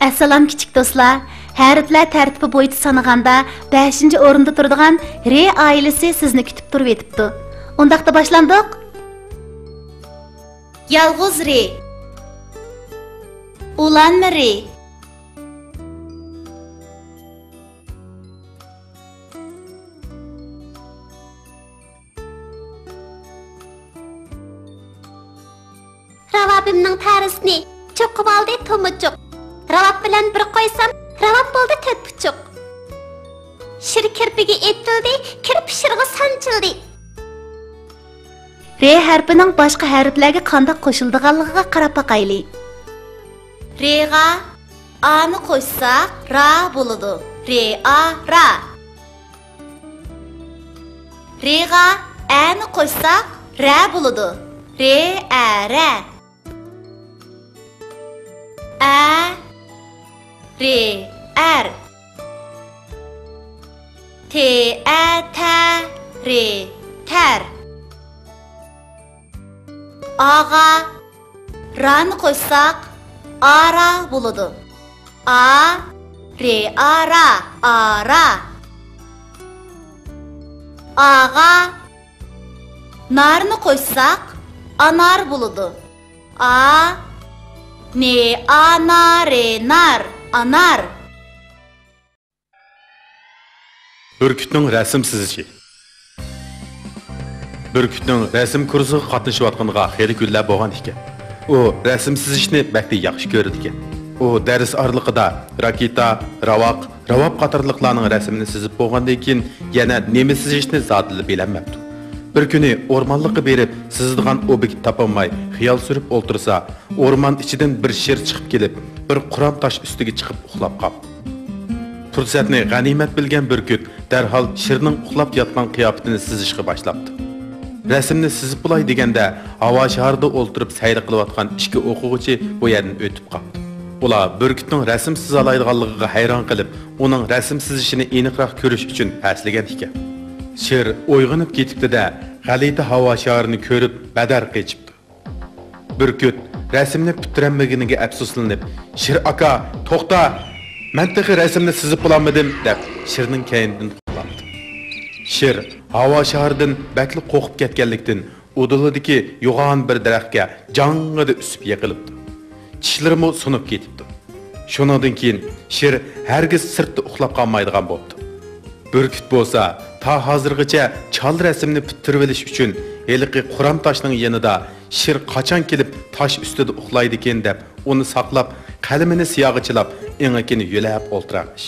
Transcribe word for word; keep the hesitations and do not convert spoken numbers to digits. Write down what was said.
ئەسسالام، كىچىك دوستلار! ھەرپلەر تەرتىپى بويىچە سانىغاندا، بەشىنچى ئورۇندا تۇرىدىغان رې ئائىلىسى سىزنى كۈتۈپ تۇرۇۋېتىپتۇ. ئۇنداقتا باشلاندۇق. يالغۇز رې. ئۇلانما رې. راۋابىمنىڭ تەرىسىنى چوقۇۋالدى تومۇچۇق. راۋاب بىلەن بىر قويسام، راۋاب بولدى تۆت پۇچۇق. شىر كىرپىكى ئېتىلدى، كىرپى شىرغا سانچىلدى. رې ھەرپىنىڭ باشقا ھەرپلەرگە قانداق قوشۇلىدىغانلىقىغا قاراپ باقايلى. رېغا ئانى قوشساق، را بولىدۇ. رېئا، را. رېغا ئەنى قوشساق، رە بولىدۇ. رېئەرە. ئە، رېئەر. تېئەتەر، تەر. ئاغا رانى قوشساق، ئارا بولىدۇ. ئا، رېئارا، ئارا. ئاغا نارنى قوشساق، ئانار بولىدۇ. ئا، نېئانا، رېنار، ئانار. بۈركۈتنىڭ رەسىم سىزىشى. بۈركۈتنىڭ رەسىم كۇرسىغا قاتنىشىۋاتقىنىغا خېلى كۈنلەر بولغان ئىكەن. ئۇ رەسىم سىزىشنى بەكلا ياخشى كۆرىدىكەن. ئۇ دەرس ئارىلىقىدا راكېتا، راۋاق، راۋاب قاتارلىقلارنىڭ رەسىمىنى سىزىپ بولغاندىن كېيىن، يەنە نېمە سىزىشنى زادىلا بىلەلمەپتۇ. بىر كۈنى ئورمانلىققا بېرىپ، سىزىدىغان ئوبيېكت تاپالماي خىيال سۈرۈپ ئولتۇرسا، ئورمان ئىچىدىن بىر شىر چىقىپ كېلىپ، بىر قۇرام تاش ئۈستىگە چىقىپ ئۇخلاپ قاپتۇ. پۇرسەتنى غەنىيمەت بىلگەن بۈركۈت دەرھال شىرنىڭ ئۇخلاپ ياتقان قىياپىتىنى سىزىشقا باشلاپتۇ. رەسىمنى سىزىپ بولاي دېگەندە، ھاۋا شارىدا ئولتۇرۇپ سەيلە قىلىۋاتقان ئىككى ئوقۇغۇچى بۇ يەردىن ئۆتۈپ قاپتۇ. ئۇلار بۈركۈتنىڭ رەسىم سىزالايدىغانلىقىغا ھەيران قېلىپ، ئۇنىڭ رەسىم سىزىشىنى ئېنىقراق كۆرۈش ئۈچۈن پەسلىگەن ئىكەن. شىر ئويغىنىپ كېتىپتۇ-دە، غەلىتە ھاۋا شارىنى كۆرۈپ بەدەر قېچىپتۇ. بۈركۈت رەسىمنى پۈتتۈرەلمىگىنىگە ئەپسۇسلىنىپ، «شىر ئاكا، توختا! مەن تېخى رەسىمنى سىزىپ بولالمىدىم!» دەپ، شىرنىڭ كەينىدىن قوغلاپتۇ. شىر ھاۋا شارىدىن بەكلا قورقۇپ كەتكەنلىكتىن، ئۇدۇلىدىكى يوغان بىر دەرەخكە جاڭڭىدە ئۈسۈپ يىقىلىپتۇ. چىشلىرىمۇ سۇنۇپ كېتىپتۇ. شۇنىڭدىن كېيىن شىر ھەرگىز سىرتتا ئۇخلاپ قالمايدىغان بوپتۇ. بۈركۈت بولسا تا ھازىرغىچە چال رەسىمنى پۈتتۈرۈۋېلىش ئۈچۈن ھېلىقى قۇرام تاشنىڭ يېنىدا شىر قاچان كېلىپ تاش ئۈستىدە ئۇخلايدىكىن دەپ ئۇنى ساقلاپ، قەلىمىنى سىياغا چىلاپ ئېڭىكىنى يۆلەپ ئولتۇرغان ئىش.